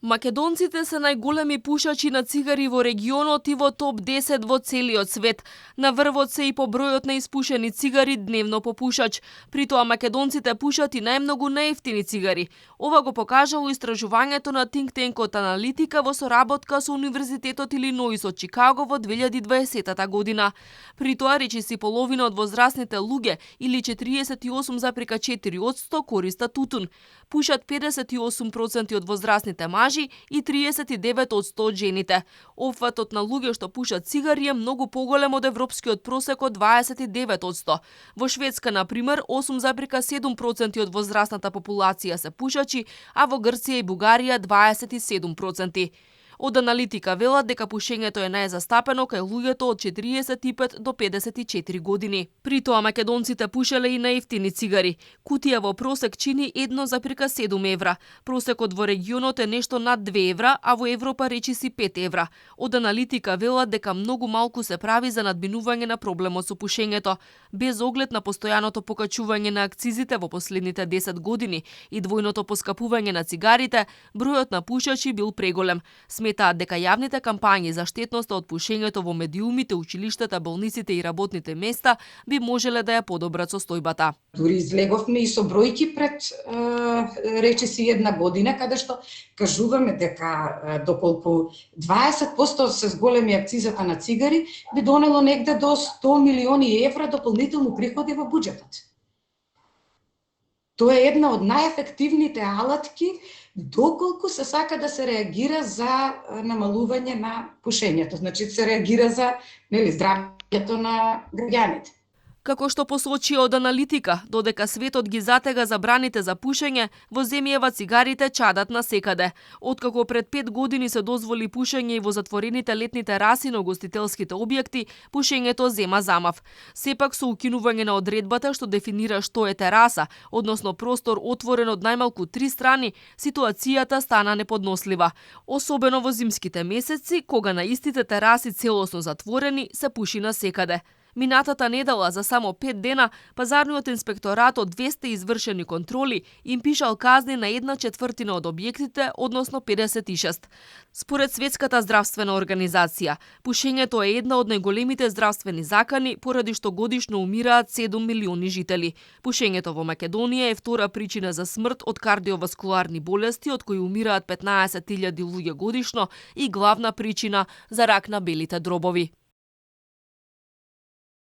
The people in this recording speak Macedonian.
Македонците се најголеми пушачи на цигари во регионот и во топ 10 во целиот свет. На врвот се и по бројот на испушени цигари дневно по пушач. При тоа македонците пушат и најмногу наевтини цигари. Ова го покажало истражувањето на think tank-от Аналитика во соработка со Универзитетот Илиноис од Чикаго во 2020 година. При тоа речиси половина од возрастните луѓе или 48,4% користат тутун. Пушат 58% од возрастните мажи и 39% од жените. Опфатот на луѓе што пушат цигари е многу поголем од европскиот просек од 29%. Во Шведска, на пример, 8,7% од возрастната популација се пушачи, а во Грција и Бугарија 27%. Од Аналитика велат дека пушењето е најзастапено кај луѓето од 45 до 54 години. При тоа македонците пушеле и наевтини цигари. Кутија во просек чини 1,7 евра. Просекот во регионот е нешто над 2 евра, а во Европа речиси 5 евра. Од Аналитика велат дека многу малку се прави за надминување на проблемот со пушењето. Без оглед на постојаното покачување на акцизите во последните 10 години и двојното поскапување на цигарите, бројот на пушачи бил преголем. Сметаат дека јавните кампањи за штетноста од пушењето во медиумите, училиштата, болниците и работните места би можеле да ја подобрат состојбата. Дури излеговме и со бројки пред речиси една година, каде што кажуваме дека доколку 20% се зголеми акцизата на цигари, би донело негде до 100 милиони евра дополнителни приходи во буџетот. Тоа е една од најефективните алатки доколку се сака да се реагира за намалување на пушењето. Значи се реагира за здравјето на граѓаните. Како што посочи од Аналитика, додека светот ги затега забраните за пушење, во земјава цигарите чадат насекаде. Откако пред 5 години се дозволи пушење и во затворените летни тераси на гостителските објекти, пушењето зема замав. Сепак со укинување на одредбата што дефинира што е тераса, односно простор отворен од најмалку 3 страни, ситуацијата стана неподнослива. Особено во зимските месеци, кога на истите тераси целосно затворени, се пуши насекаде. Минатата недела за само 5 дена, пазарниот инспекторат од 200 извршени контроли им пишал казни на 1/4 од објектите, односно 56. Според Светската здравствена организација, пушењето е една од најголемите здравствени закани, поради што годишно умираат 7 милиони жители. Пушењето во Македонија е втора причина за смрт од кардиоваскуларни болести, од кои умираат 15.000 луѓе годишно, и главна причина за рак на белите дробови.